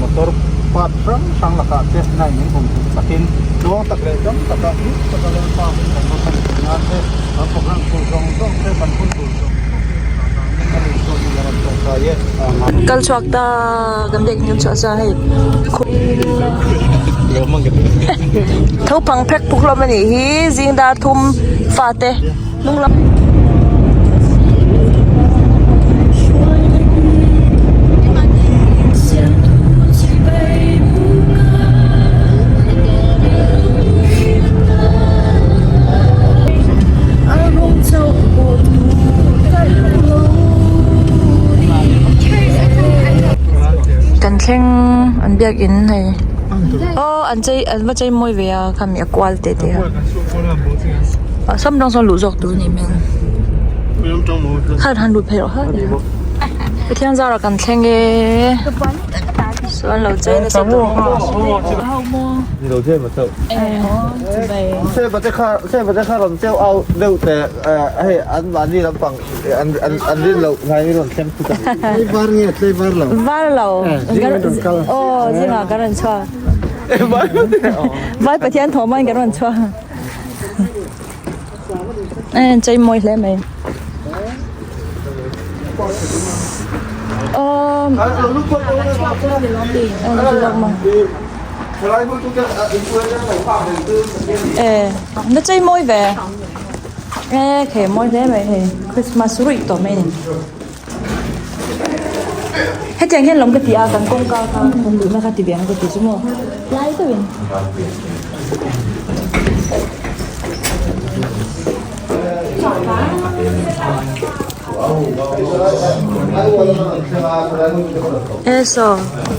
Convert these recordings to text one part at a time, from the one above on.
Motor part hrang hrang lakah te nai min hum tum takin tluang tak leh dam taka hlim taka Lalpa hun kan va hman theih nan te, kan program tur zawng zawng te, kan hun tur zawng zawng te engah vangin a rin chuan min la rawn tawngtai e. Kal chhuak ta kan biak in chhuah sa hei thopang phek puk hlawm anih hi zing dar thum fate hnung lam. Kan thleng an biakin hei aw an chei an va chei mawi ve a khami a kual te te a sawm dang sawn luh zawk tur a nih hmel khan han lut phei rawh Pathian zara kan thleng e. Chuan lo chei nasa tawh Var lo aw zingah kan rawn chhuak Vai Pathian thawm aiin kan rawn chhuak chei mawi hle mai na chei mawi ve e khei mawi hle mai hei Christmas ruih tawh mai a ni hetiang hian lawm ka ti a kan kawngka kha kan luhna kha ti ve ang ka ti chu maw lai deuhin. E saw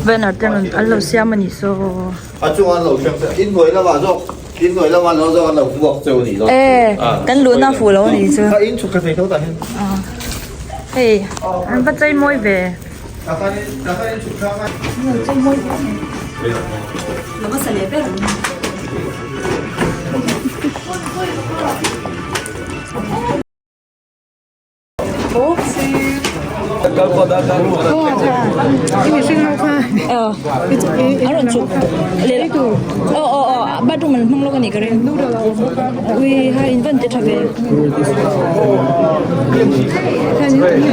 banner te an an lo siam a nih saw. E kan luhna a fuh lo a nih chu. Hei an va chei mawi ve.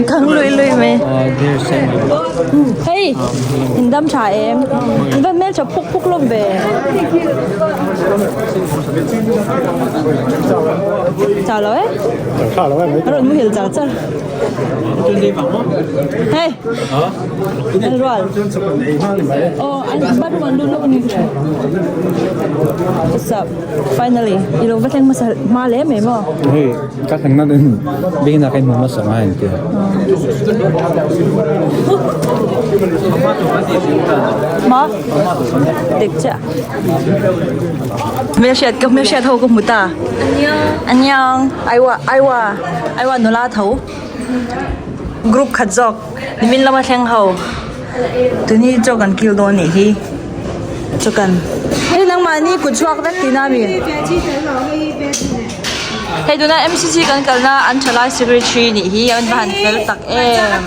Thang lui lui mai hei in dam tha em in va hmel tha phuk phuk hlawm ve chau lo e a rawn muhil char char hei an rual aw an bathroom an lut lawk a ni what's up finally i lo va thleng hmasa hma hle mai maw hei ka thleng na din bengin a ka inhmu hmasa ngai an tia. Ma dik chiah hmelhriat ka hmelhriat ho ka hmu ta aniang aiwa aiwa aiwa nula tho group khat zawk nimin lama thleng ho tuni chaw kan kil dawn anih hi chaw kan hei nangmahni kut chhuak vek tihna ami. Hei tuna M_C_C kan kalna an thalai secretary nih hi an va han fel tak em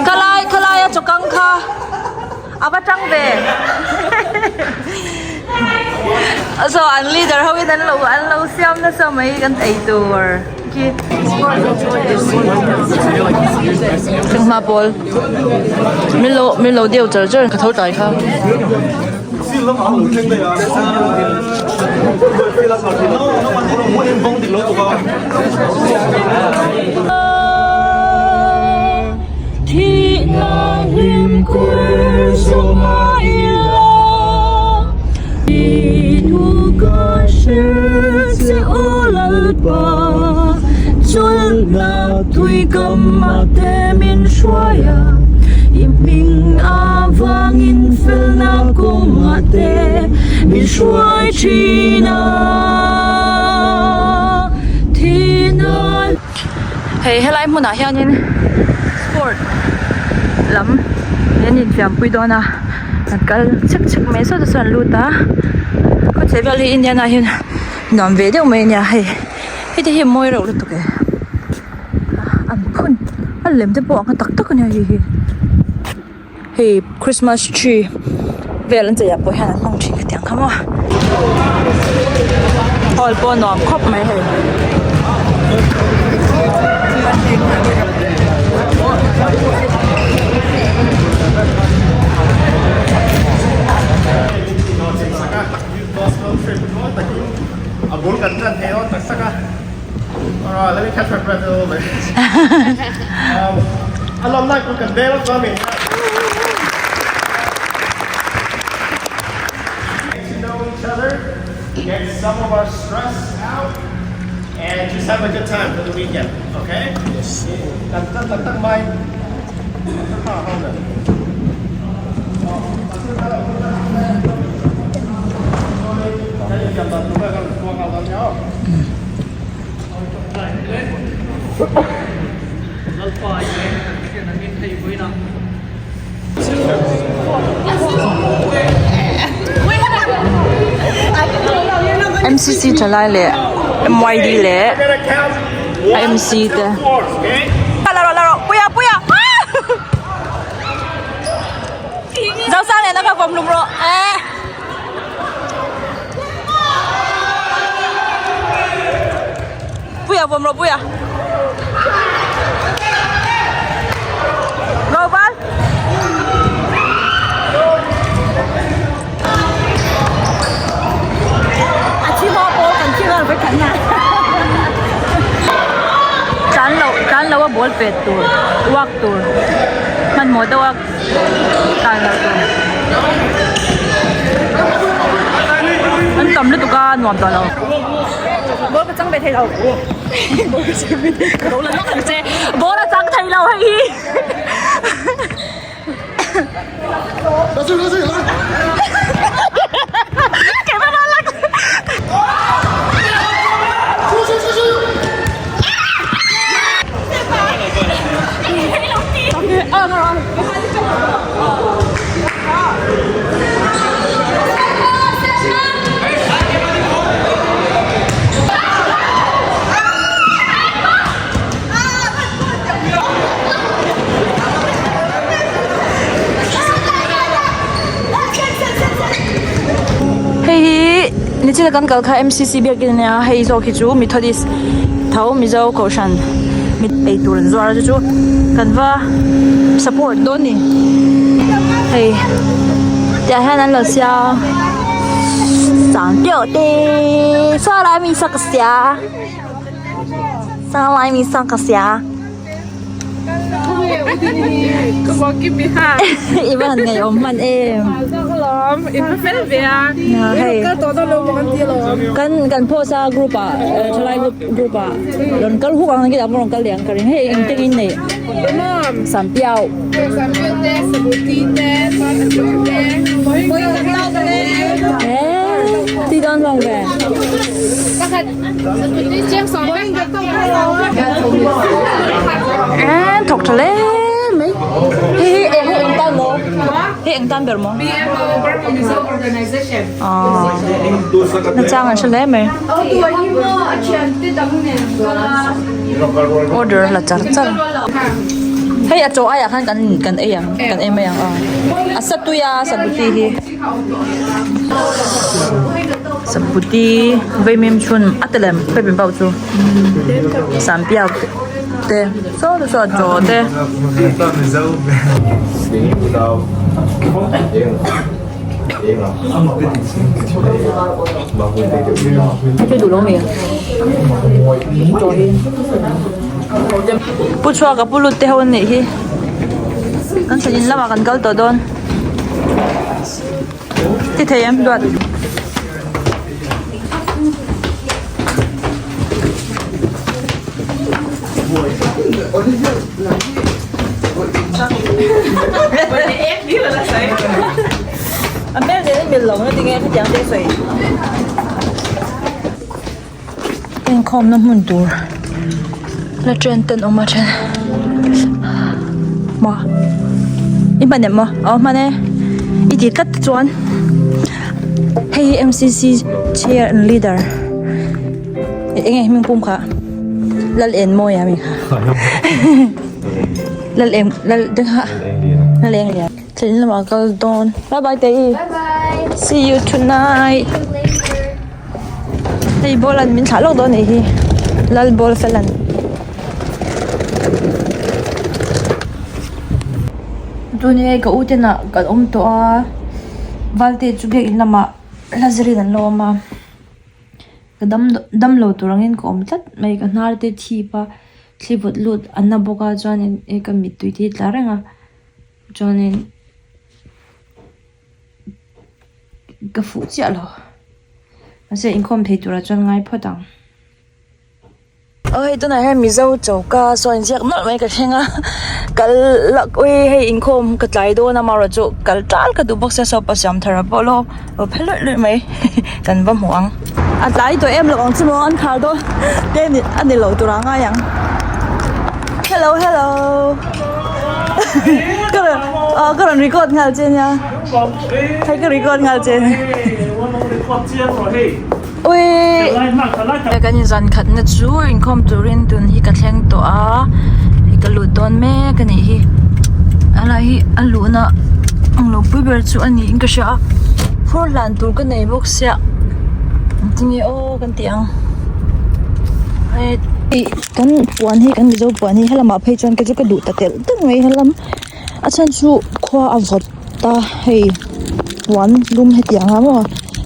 khalai khalai a chawkang kha a va tang ve so an leader ho in an lo an lo siam nasa mai kan ei tur khi sanghma pawl min lo min lo deuh char char ka tho tlai kha. Hei helai hmunah hianin sport lam an infiampui dawn a an kal chhek chhek mai sawtah sawn an lut a khawchheh vel hi Indian ah hian nuam ve deuh mai ania hei heti hi a mawi reuh lutuk e an phun a lem te pawh ang tak tak ania hei hi. Hei Christmas tree vel an chei ah pawh hian an hmang thin khatiang kha maw. Hall pawh a nuam khawp mai hei. MCC thalai leh MYD leh MC te la rawh la rawh puia puia Zosang leh na kha vawm lum rawh eh. Puia vawm rawh puia. Go bal. A chi ho pawl kan thi ngal vek kan na. Tlan lo tlan lo a ball pet tur uak tur hmanhmawh deuh a tlan lo tur. An tam lutuk a nuam tawh lo. Ball ka chang ve thei lo. Ball ka chang ve thei lo. Ball a chang thei lo hei hi. Hei hi nichina kan kal kha MCC biakin ania hei zawk hi chu Methodist tho Mizo kohhran eitur an zuar a chu chu kan va support dawn ni hei tiah hian an lo siam sangteuh te saw lai mi sak sia. Sa lai mi sang ka sia. I va han ngei awm hman em. Hei kan kan post a group ah thalai group group ah rawn kal huk ang khi rawn kal leh ang ka ring hei engtin in nei sampiau. Ti dawn vang ve. Eee thawk tha hle mai hei hi eng eng tan maw hei eng tan ber maw aw nachang an hre hle mai order la char char hei a chaw aiah khan kan kan ei ang kan ei mai ang aw a sa tui a sabuti hi. Sabuti vaimim chhun a telem vaimim pawh chu sampiau te saw te saw chaw te. Pu chhuak a pu lut te ho an nih hi kan thlen in lamah kan kal tawh dawn. Ti thei em duat. A hmel nen a mil lo na tinge khatiang te sawi. Inkhawmna hmun tur la chen ten awm a then maw i hman em maw aw hman e i tih tlat te chuan hei hi M C C chair and leader eng nge hming pum kha lal en mawi a mi kha lal eng lal te kha lal eng lian. Thlen lamah kal dawn. Bye bye Tei. Bye bye. See you tonight. See you later. Hei ball an min thlah lawk dawn anih hi. Lal ball fel an. Tuni hei ka u ten ah kan awm tawh a Valte chu biakin lamah hla zirin an lo awm a. Ka dam damlo tur angin ka awm tlat mai ka hnar te thip a thli vawt lut a na bawk a chuanin hei ka mittui te hi tla reng a chuanin ka fuh chiah lo mahse inkhawm thei turah chuan ngai phawt ang. Aw hei tunah hian Mizo choka saw inziak nawlh mai ka thleng a kal lak ui hei inkhawm ka tlai dawn a amaherawhchu kal tal ka duh bawk sia saw pa siam thar a pawh lo lo phe luih luih mai kan va hmu ang. A tlai tawh em lo ang chu maw an khar dawn te a ni lo tur a ngai ang hello hello ka rawn aw ka rawn record nghal che nia hei ka record nghal che nia. Ui kan in zan khat na chu inkhawm turin tun hi ka thleng tawh a hei ka lut dawn mek a nih hi a lai hi a luhna ang lo pui ber chu a niin ka hria a phur hlan tur ka nei bawk sia engtin nge aw kan tih ang hei kan puan hi kan mizo puan hi helamah phei chuan kei chu ka duh ta telh telh mai helam a chhan chu khua a vawt ta hei puan lum hetiang a maw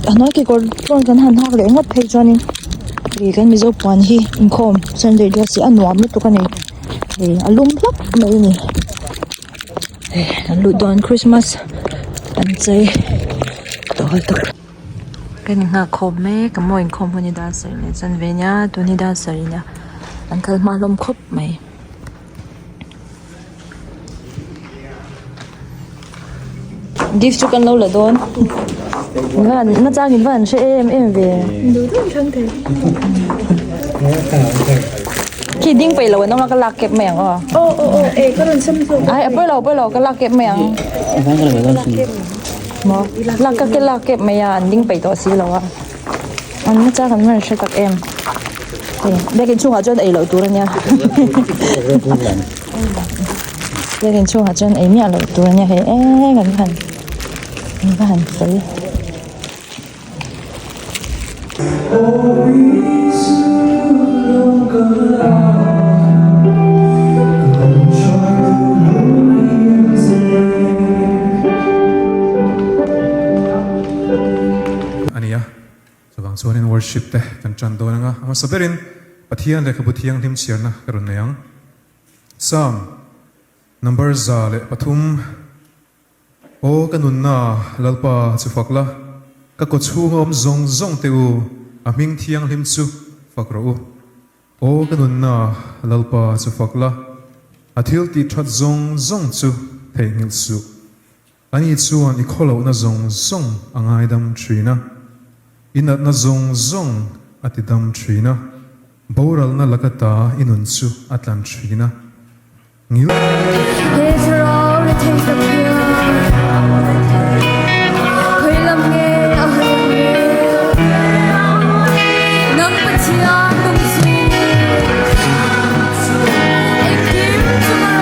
a hnuai kekawr chuan kan han hak leh ngawt phei chuanin ih kan mizo puan hi inkhawm sunday dress hi a nuam lutuk a ni ih a lum hlap mai a ni hei kan luh dawn christmas an chei tawh lutuk kan inghak khawm mek a maw inkhawm hun hi dar sarih leh chanve nia tun hi dar sarih nia an kal hma hlawm khawp mai. Gift chu kan lo la dawn van nachang in van hre em em ve khi ding peih lo an awm a ka lak kep mai ang aw ai a pawi lo pawi lo ka lak kep mai ang maw lak ka lak kep mai a an ding peih tawh si lo a. An nachang an van hre tak em biakin chhungah chuan ei loh tur ania biakin chhungah chuan ei miah loh tur ania hei eng an han an va han fel. Ania. Chuvang chuanin worship te kan tan dawn anga, a hmasa berin Pathian lehkhabu thianghlim chhiarna ka rawn nei ang. Psalm number 103, Aw ka nunna Lalpa chu fak la, ka kaw chhunga awm zawng zawng te u, a hming thianghlim chu fak rawh u. Aw ka nunna Lalpa chu fak la, a thil tih that zawng zawng chu theihnghilh suh. Ani chuan i khawlohna zawng zawng a ngaidam thin a, i natna zawng zawng a tidam thin a, boralna laka ta i nun chu a tlan thin a. Ngil. He thlarau rethei tak hian khawi lam nge a hawi ang e? Nang Pathian nung chu engkim chunga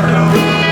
rorel tu.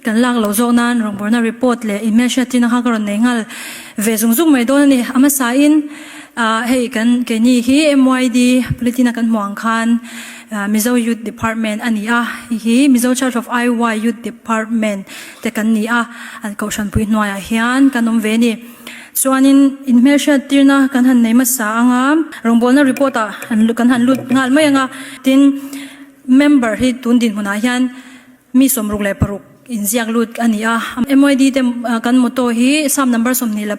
Kan lak loh zawk nan rawngbawlna report leh in hmelhriattirna kha ka rawn nei nghal ve zung zung mai dawn a ni. A hmasain ah hei kan keini hi MYD bulletin a kan hmuh ang khan Mizo Youth Department a ni a, hei hi Mizo Church of IY Youth Department te kan ni a, an kohhranpui hnuaiah hian kan awm ve a ni. Chuanin inhmelhriat tirna kan han nei hmasa ang a, rawngbawlna report ah kan han lut nghal mai ang a, tin member hi tun dinhmunah hian mi 66 inziak lut a ni a. MYD te kan motto hi Psalm number 23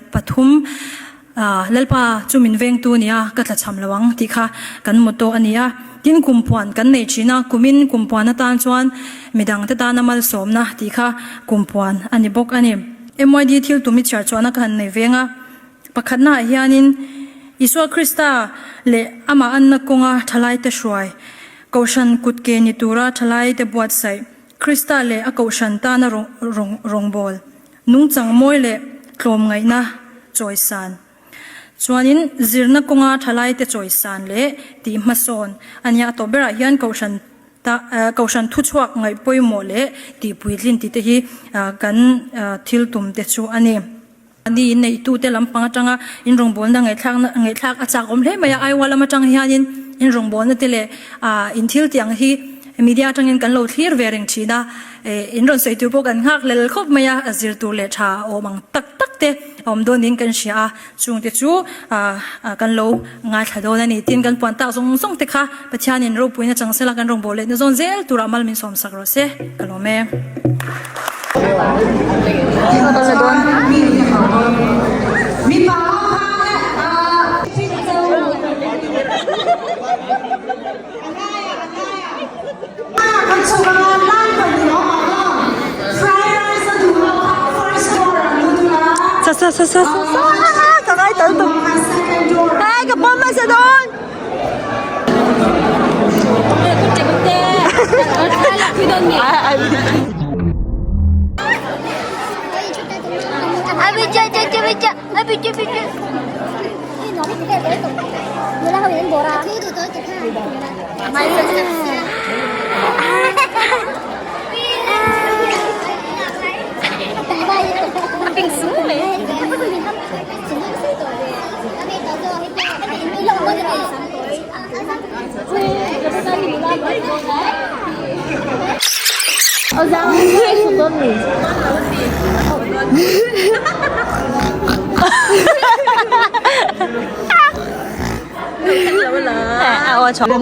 Lalpa chu min vengtu a ni a, ka tlachham lo ang tih kha kan motto a ni a. Tin kumpuan kan nei thin a, kumin kumpuan atan chuan midangte tana malsawmna tih kha kumpuan a ni bawk a ni. MYD thil tum i chhiar chuahna ka han nei veng a, pakhatnaah hianin Isua Krista leh amah anna kawnga thalaite hruai, Kohhran kutke ni tura thalaite buatsaih, Krista leh a Kohhran tana rawngbâwl, nungchang mawi leh tlawmngaihna chawisan. Chuanin zirna kawnga thalaite chawisan leh tih hmasawn a nia. A tawp berah hian Kohhran Ta Kohhran thuchhuak ngaih pawimawh leh tihpuitlin tih te hi kan thil tum te chu a ni. Ni in neihtute lampang atanga in rawngbawlna ngaihthlakna ngaihthlak a chak awm hle mai a, Iowa lam atang hianin in rawngbawlna te leh in thil tih ang hi media atangin kan lo thlir ve reng thin a, in rawn sawi tur pawh kan nghak lel khawp mai a, zir tur leh tha awm ang tak tak te a awm dawn niin kan hria a. Chungte chu kan lo ngaithla dawn a ni. Tin, kan puan tak zawng zawng te kha Pathianin ropuina chang sela kan rawngbawh lehna zawn zel turah mal min sawmsak rawh se. Ka lawm e. Sa sa sa sa sa ka ngai tal tuk. Ai ka pawm hmasa dawn.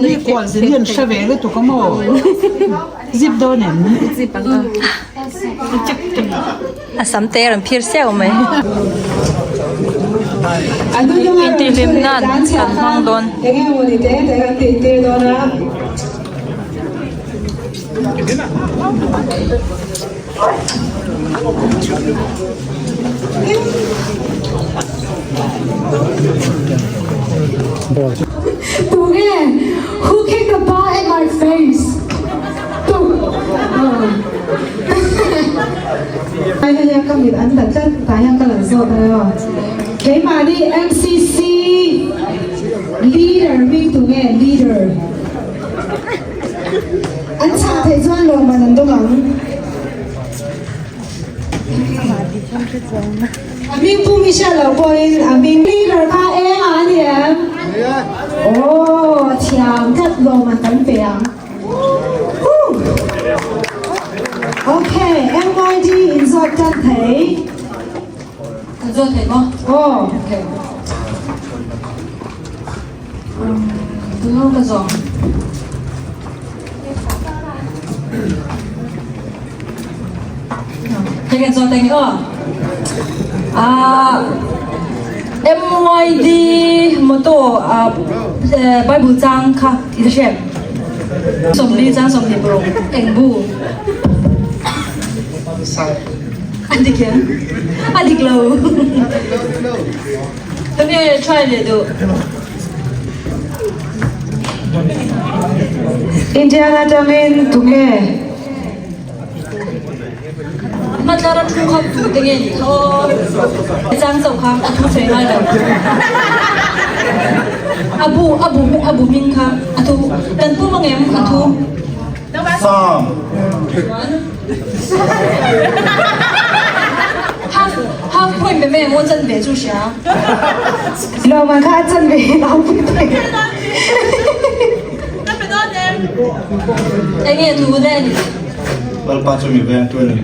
Mi kual zin hian hre ve lutuk a maw? Zip dawn em? Zip ang a. A sam te a rawn phir siau mai. Intihhlim nan kan hmang dawn. Tunge who kicked the ball in my face? Tu Ai hei a ka mit an la tlat tah hian ka la zawt a aw. Keimahni MCC leader hming tunge leader? An chhah theih chuan lawmman an dawng ang. A hming pum i hriat loh pawhin a hming leader kha eng ah a ni em? Aw thiam tlat lawmman kan pe ang. Okay, MYD in zawt tan thei. Kan zawt thei maw? Aw, okay. Tunlai ka zawng. Hei kan zawt eng aw. Ah MYD motto ah Bible chang kha i hre em? 40 chang 26 eng bu. A dik em? A dik lo. Tunge try leh duh. Indian atangin tunge? Hmatlara thu kha tu te nge ni kha aw. Chang chauh kha a thu sawi ngai lo. A bu a bu a bu hming kha a thu kan pum angem a thu. Sam. Half half point pe mai emaw chan ve chu hria. Lawma kha a chan ve hi lo pui thei. Ka pe dawn em. Enge tu le ni? Lalpa chu mi veng tu a ni.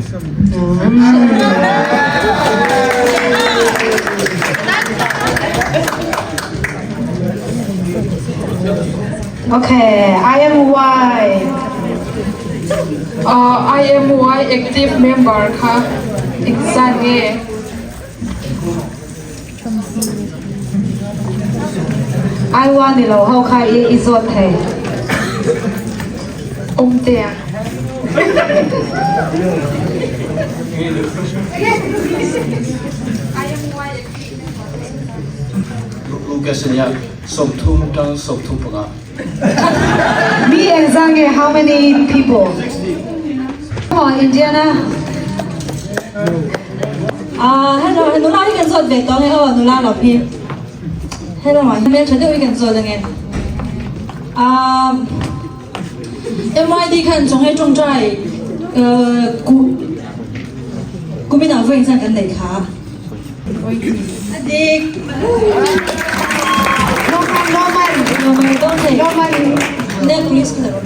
Okay, I am Y. I am Y active member kha engzat nge? I Y ni lo ho kha i i zawt thei. Awmtea. Lucas nia 30 tang 35. Mi engzat nge how many people? Come on, Indiana. Ah, hello, nula hi kan zawt ve tawh nge aw nula lo hi. Hello, hmel tha deuh hi kan zawt ange. Ah, MYD khan chawngei tawngtai ku kuminah vawiin chuan kan neih kha. A dik. Norman, Norman. Norman dawn thei. Norman. Nia police kha rawh.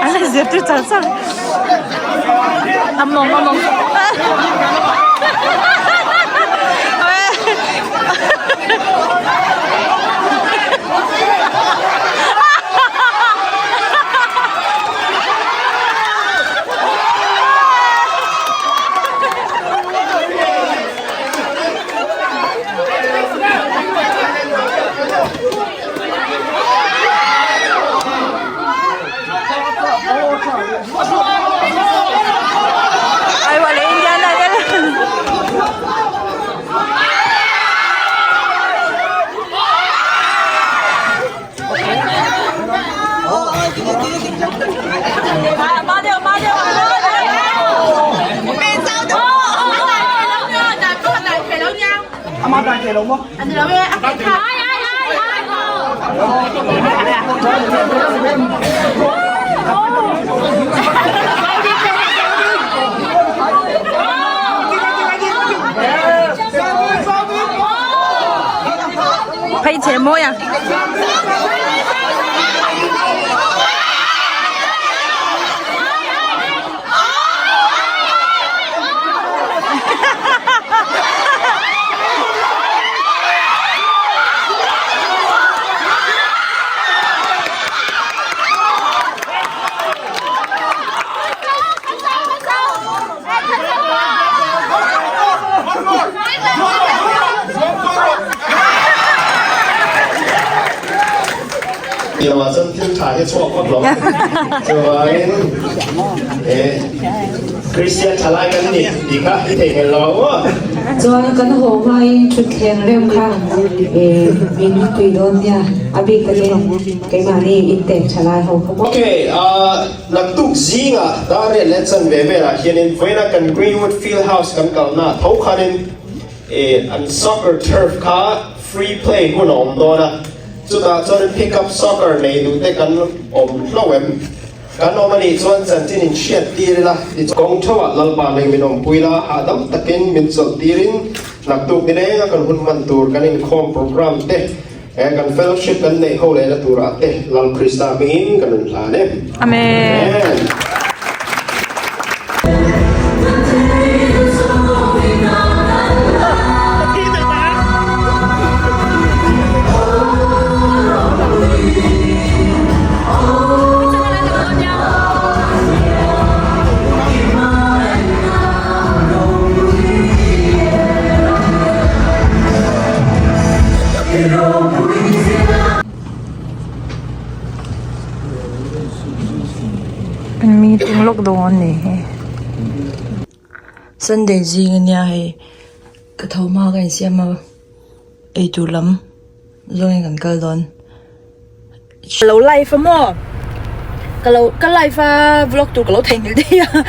An la zirtir char char a mawng a mawng Ai wale Indiana vel. Phei chhe mawi a. Tiang ah cun thil ṭha hi chuak vak lo. Cuvain Christian ṭhalai kan nih ti kha i thei hngal lo maw? Chuan kan haw hmain ṭhutthleng rem kha min tui dawn nia, a bik takin keimahni intek ṭhalai ho kha maw. Okay, naktuk zingah dar riat leh chanve velah hianin vawiina kan Greenwood Field House kan kalna tho khanin an soccer turf kha free play hun a awm dawn a, chutah chuan pick up soccer nei duh te kan awm hlauh em? Kan awm a nih chuan chanchin in hriat tir ila, tichuan kawng theuhah Lalpa nei min awmpui la, hahdam takin min chawlh tirin naktuk ni renga kan hun hman tur kan inkhawm program te, kan fellowship kan neih ho lehna turah te Lal Krista hmingin kan rawn hlan e. Amen. Meeting lawk dawn a ni hi. Sunday zing ania hei ka tho hma ka insiam a eitur lam zawngin kan kal dawn. Ka lo live a maw ka lo ka live a vlog tur ka lo theihnghilh daih a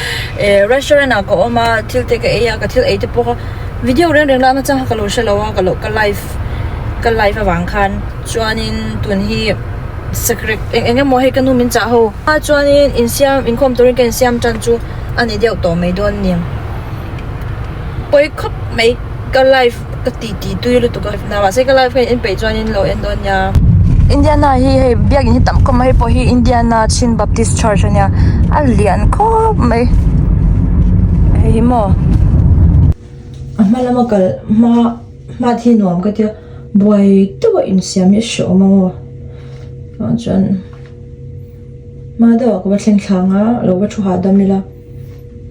eh restaurant ah ka awm a thil te ka ei a ka thil ei te pawh kha video reng reng lakna chang kha ka lo hre lo a ka lo ka live ka live avang khan chuanin tun hi secret eng eng emaw hei ka nu min chah ho a chuanin insiam inkhawm turin ka insiam tan chu a ni deuh tawh mai dawn nia pawi khawp mai ka live ka ti ti tui lutuk a mahse ka live kha in peih chuanin lo en dawn nia. Indiana hi hei biakin hi tam khawp mai hei pawh hi Indiana Chin Baptist Church ania a lian khawp mai hei hi maw. A hma lama kal hma hma hi nuam ka tia buai deuh a insiam hi a hrehawm ang aw ah chuan hma deuh ah ka va thleng thlang a lo va thu hahdam ila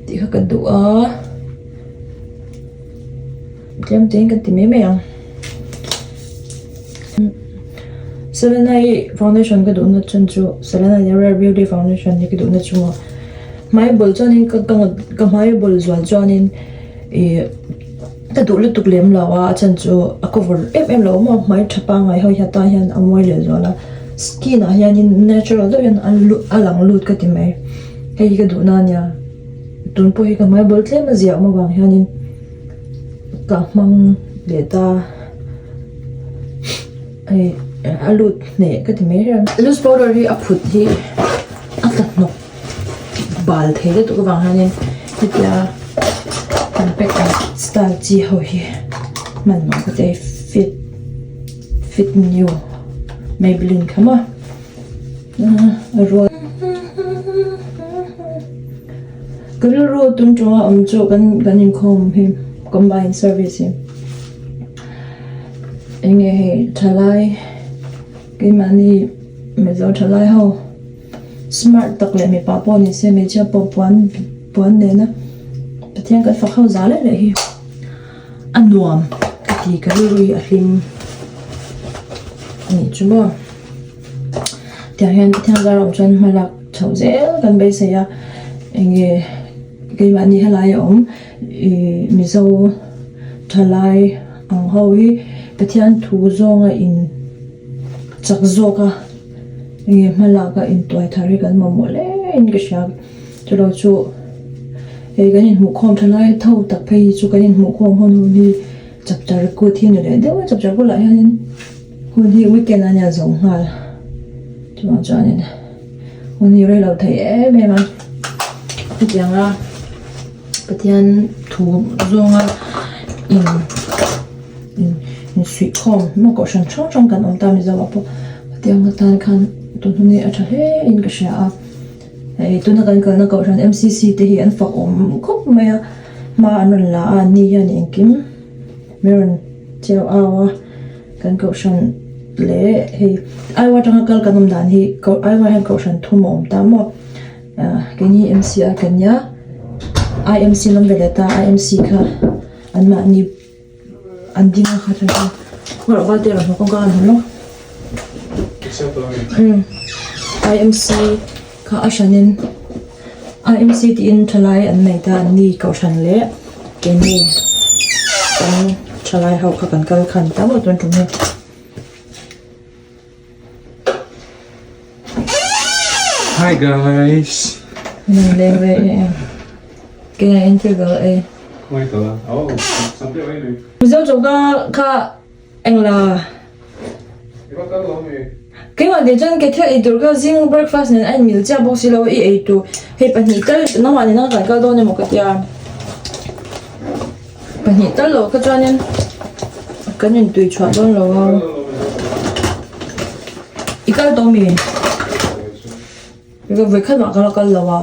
tih kha ka duh a. Tlem tein kan ti mai mai ang. Selena hi foundation ka duhna chhan chu Selena hi Rare Beauty foundation hi ka duhna chu maw hmai bawl chuanin ka ka ka hmai bawl zual chuanin ih ka duh lutuk lem lo a a chhan chu a cover em em lo maw hmai tha pangngai ho hi atan hian a mawi leh zual a skin ah hianin natural deuh hian a lut a lang lut ka ti mai hei hi ka duhna a nia tun pawh hi ka hmai bawl tlem a ziah awm avang hianin. Ka hmang leh ta hei a lut hneh ka ti mai hian loose powder hi a phut hi a tla hnawk bal thei lutuk avang hianin hetia kan pack ang style chi ho hi hman nuam ka ti a fit fit new Maybelline kha maw a rual. Ka rilru tun ṭawnga awm chu kan kan inkhawm hi combine service hi eng nge hei thalai keimahni Mizo thalai ho smart tak leh mipa pawh ni se hmeichhia pawh puan puan nena Pathian kan fak ho za leh leh hi a nuam ka ti ka rilru hi a hlim a nih chu maw. Tiang hian Pathian zar awm chuan hma lak chhoh zel kan beisei a enge keimahni helai a awm ih Mizo thalai ang ho hi Pathian thu zawnga in chak zawk a enge hma lak a intuai thar hi kan mamawh hle in ka hria chulo chu hei kan inhmuhkhawm thalai tho tak phei hi chu kan inhmuhkhawm hun hun hi chapchar kut hi a ni leh deuh a chapchar bulah hianin. Hun hi weekend a nia zo nghal chuvang chuanin hun hi rei lo thei em em a hetianga Pathian thu zawnga in in insuihkhawm emaw kohhran hrang hrang kan awm ta Mizo ah pawh hetiang atan khan tun hun hi a tha hle in ka hria a hei tuna kan kalna kohhran M C C te hi an fak awm khawp mai a hma an rawn la a an ni hian engkim min rawn cheu au a. Kan kohhran leh hei Aiwa atanga kal kan awm dan hi Aiwa hian kohhran thum a awm ta maw ah keini M C a kan nia I M C an awm ve leh ta I M C kha an mahni an ding a kha chuan kawr val te erawh kawngka an hawn lawk umm I M C kha a hranin I M C tiin thalai an nei ta an ni kohhran leh keini kan thalai ho kha kan kal khan ta maw tun tum hi. Hi guys. Nang leng ve e em. Kaya interval e. Koi to la. Oh, something wait. Mizo choka kha Engla. Keimah tih chuan ke thil ei tur kha zing breakfast nen a inmil chiah bawk si lo i ei tur hei pahnih tal nangmah nena kan kal dawn emaw ka tia pahnih tal loh kha chuanin kan intui chhuah dawn lo a i kal tawh mi? Vawikhat mah ka la kal lo a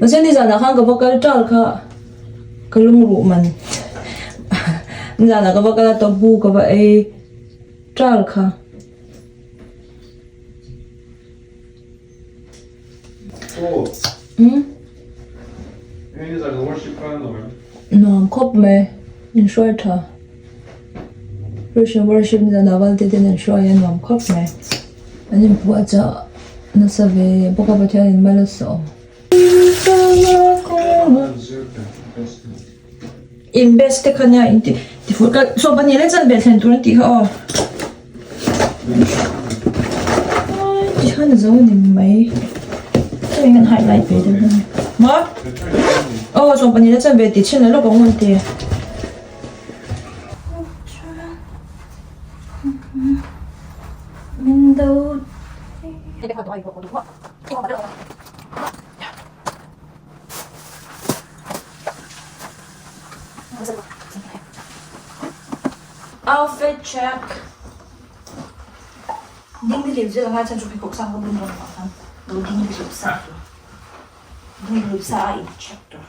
mahse nizanah khan ka va kal ṭal kha ka lungruh man nizanah ka va kal a tofu ka va ei ṭal kha. Nuam khawp mai inhruai tha Christian worship nizanah valte ten an hruai a nuam khawp mai. An inphuah chah nasa ve bawk a Pathianin mal a sawm. In best te kha nia in ti ti fuh ka sawm pahnih leh chanve thlen tur an tih kha aw ti khan a zo a ni mai hei kan highlight ve deuh hlawm maw aw sawm pahnih leh chanve tih chhin leh lawk ang an ti. Window Outfit check. Ding di lip zel angai chan chu pheikhawk sang ka bun dawn ah khan lo ding di lip sa tur. Ding di lip sa a in check tur.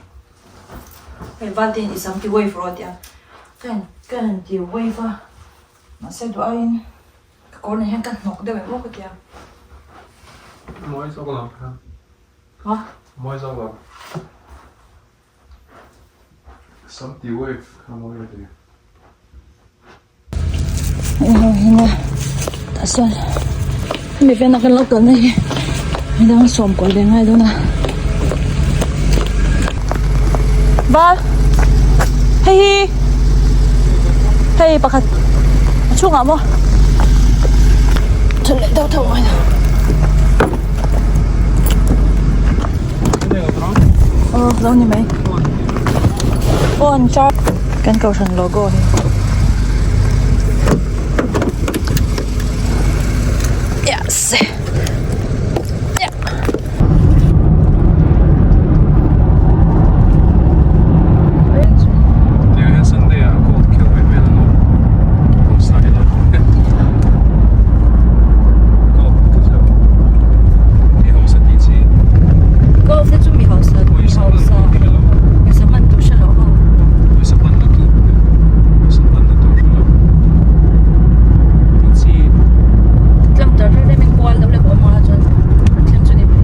Hei val te in i sam ti wave rawh a tia. Ka han ka han ti wave a mahse duh aiin ka kawr nen hian ka hnawk deuh em aw ka tia. Mawi zawk lo kha. Hma? Mawi zawk lo. Sam ti wave kha mawi a ti. Hei ho hi nia tah sawn hemi vena kan lo kalna hi midang sawm kual ve ngai dawn a. Val hei hi hei pakhat a chhungah maw thawlh leh deuh theuh mai a. Aw lo ni mai phone charge kan kohhran logo hi yes yeah Sunday ah gold kill ve vel alo post ah ilo golf ka chu mi hausa tih chi golf te chu mi hausa mi hausa pawisa hman tur hre lo ho pawisa hman na tur pawisa hman na tur hre lo tih chi tlang tar rem rem in kual deuh lek a awm a chuan an thleng chu ni mai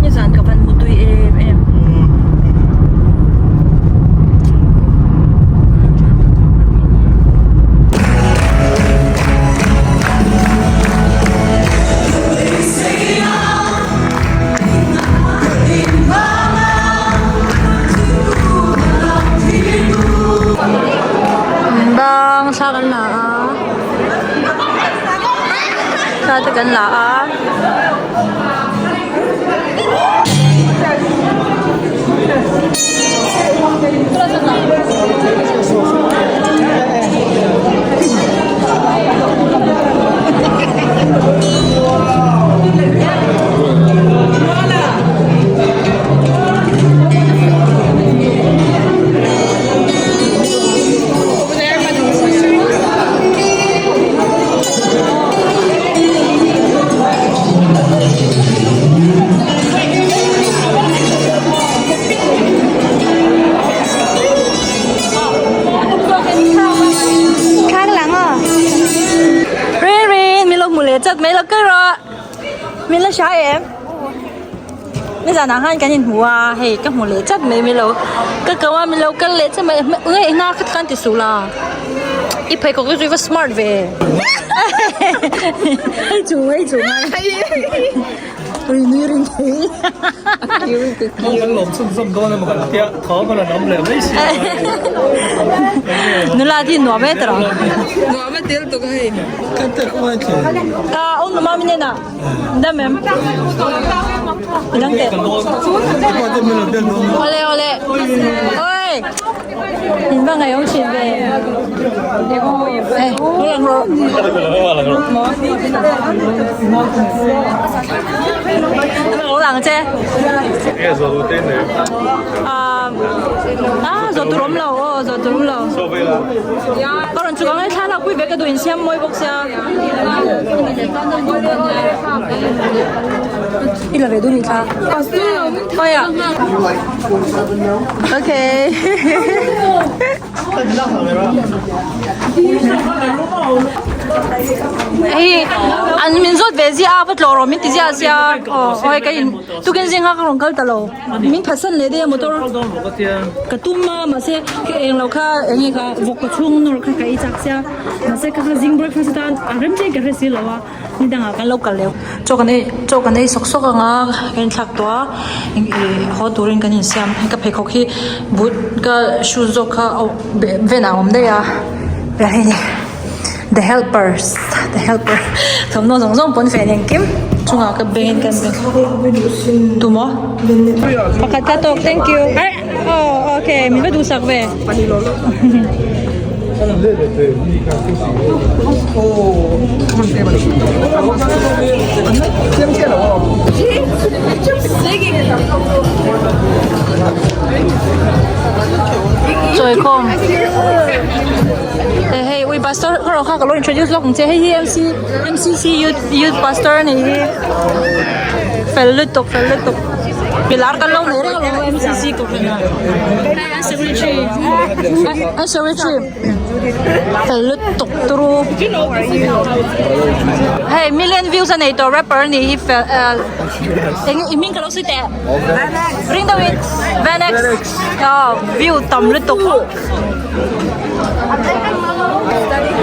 nizan ka van mutui em em. Bang thla kan la a thla te kan la a. Rin rin min lo hmu leh chat mai lo ka rawh min la hria em nizan ah khan kan inhmu a hei ka hmu leh chat mai min lo ka ko a min lo kal leh chat mai nge ina khat khan ti suh la i pheikhawk te chu i va smart ve hei chu hei chu rin rin Nula thi nuam e tawrh ang. Nuam a tel tuk hei. Ka awm numa min en a. Dam em. Midang teh. Awle awle. Oi. In va ngaihawm thin ve. Eh, lo lang rawh. Lo lang che. Ah, zawh tur awm lo aw, zawh tur awm lo. Ka rawn chhuk ang e, thla hlauhpui ve ka duh insiam mawi bawk sia. I la ve duh nih thla. Khawiah. Okay. Hei an min zawt ve zia a va tlawh rawh min ti zia sia aw awi ka in tukin zing kha ka rawn kal ta lo min phatsan leh daih a motor ka tum a mahse ka eng lo kha eng nge kha vawk ka chhung nawr kha ka ei chak sia mahse ka kha zing breakfast atan a rem chian ka hre si lo a. Ni dangah kan lo kal leh chaw kan ei chaw kan ei sawk sawk ang a kan inthlak tawh a ih haw turin kan insiam hei ka pheikhawk hi boot ka shoes zawk kha ven ah a awm daih a hei ni the helpers the helper thawmhnaw zawng zawng pawn fen engkim chungah ka beng in kan beng tumaw pakhat ka tawk thank you oh okay min va duhsak ve. Chawikhawm eh hei ui pastor kha rawh kha ka lo introduce lawk ang che hei hi MC MCC youth youth pastor a nih hi fel lutuk fel lutuk pilar kan lo nei reng alawm MCC kohhran ah hei an secretary an secretary fel lutuk turu hei million views a nei tawh rapper a nih hi fel eh eng i hming ka lo sawi teh ring deuh in Vanex aw view tam lutuk.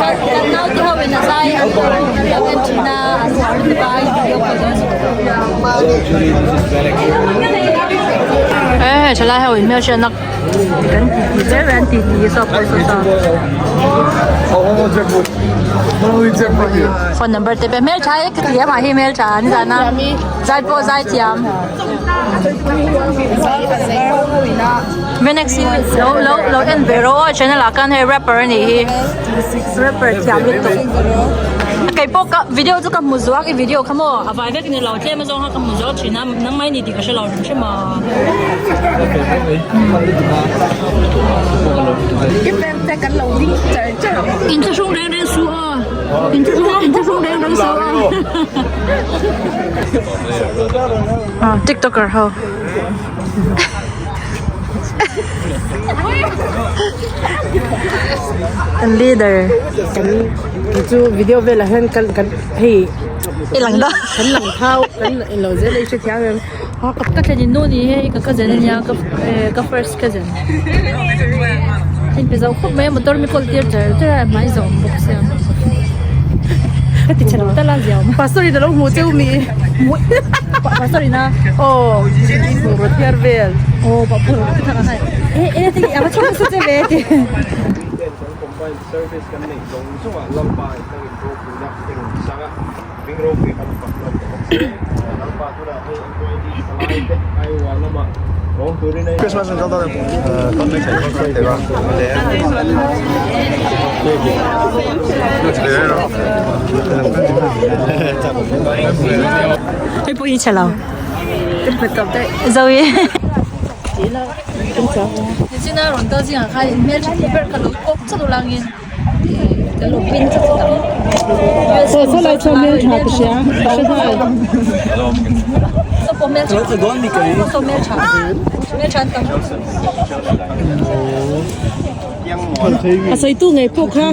Kan naute ho in a zai an lo en thin a an uar lutuk a video call dawn eh hei thalai ho in hmelhriatna kan ti ti ber an ti ti saw pawh saw saw phone number te pe hmeltha e ka ti a mah hi hmeltha an zan a zai pawh zai thiam. Venex hi lo lo lo en ve rawh aw channel ah khan hei rapper a nih hi rapper thiam lutuk kei pawh ka video chu ka hmu zuak i video kha maw a vai vek ni lo tlem azawng kha ka hmu zuak thin a nangmah i ni tih ka hre lo hrim hrim a. Inthlahrung reng reng suh aw inthlahrung inthlahrung reng reng suh aw tiktoker ho. An leader kan chu video velah hian kan kan hei i lang da kan lang thau kan lo zel a i hrethiam em ka thlen in nu ni hei ka cousin ania ka ka first cousin in pe zo khawp mai a motor mi kawl tir char char a hmai zawm bawk sia ka ti chhe lo tal a ziah awm pastor in alo hmu cheu mi pastor in a aw hmu rawt hiar vel aw pa pur e e ti a va chhawk nasa che ve ti Combined service kan neih zawng zawng ah Lalpa in hmang in ropuina i rawn chang a, hming ropui kan fak hlawm ta bawk se. Lalpa tunah hei NYD thalai te Iowa lamah rawng turin a Christmas an kal dawn em? Hei pawh hi chhe lo. Zoe. Nichina rawn kal zingah khan in hmeltha tih ber kha lo kawk chauh langin kan lo pin chauh chauh ang. Aw saw lai chuan hmeltha ka hria ka hre nghal. Saw pawh hmeltha saw hmeltha hmeltha an tam. A sawi tu ngei pawh kha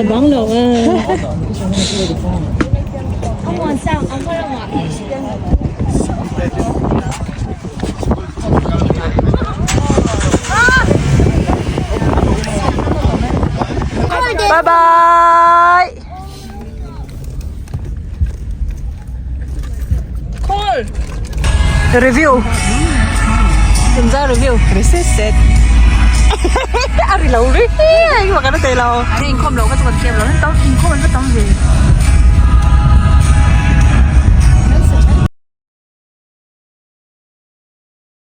a bang lo a. Bye bye. Cool. Review. Tumza review. Resisted. A ri lo ri. Ai mà cái nó tê lo. Nên không lo cái tụi mình lo, tao không nó tao về.